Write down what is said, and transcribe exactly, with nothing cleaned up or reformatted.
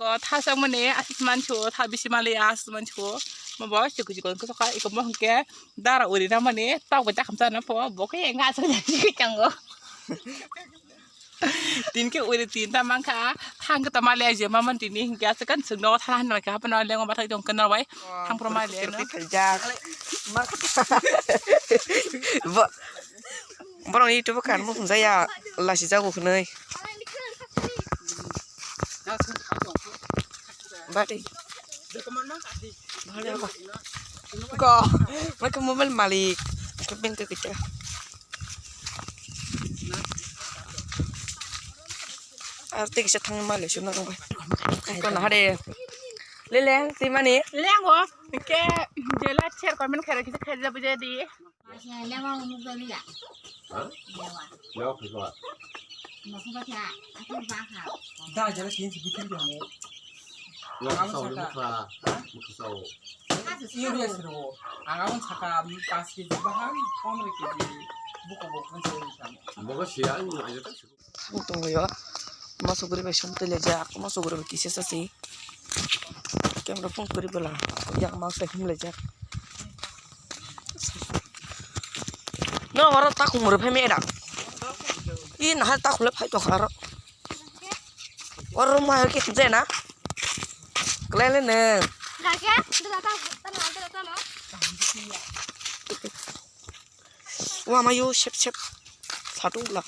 O, tha chak mani, aswk manchu, tha bisi mali, aswk manchu. Mo bo chikon chikon khe sokha, iko mo hwnkhe dara uri na mani, tok bai ta khamsa na pho, bo khe enga aswk jani khe chango. Tin khe uri tin ta mankha, thang khe ta mali aje ma man tini hwnkhe aswk kan sung no tha han kha, hapno lengo bathai tong khe no bai, thang pro mali no. Bo-, borok ni YouTube kan mo hwnjaya, lasi jago hwnwi. Bati. Bhale ba. Ko, mai ko mobile malik. Ko bank ko kita. Ar te kisa thang malik suna ko bai. Ko na hade. Lele, ti mani. Lengo, ke jela share comment khaira kisa khaira bujai di. Lewa umuk doliya. Ha? Lewa. Lewa khaiba. Makuba kya, aku bakha. Da jala tin si bikin dong. Lewa khasao ni mukha. Mukha sao. Iyo biya siro. Ang abon saka pas K G baham, pondro K G. Buko buko ni siro ni sam. Bogo siya ni aja tak siro. Thang tonglaio. Masugri bai sum twi laijak, masugri bai kisa sasi. Camera phone kwrwi bwla. Yak ma sai hum laijak. No, oro takhum rw phai meda. I nahal takhum le phai tongkha aro. Oro ma ke khum jena. Klele ne. Kake, dada ta, ta, ta, ta, ta, no. Wa ma yo sep sep. Phatung bwla.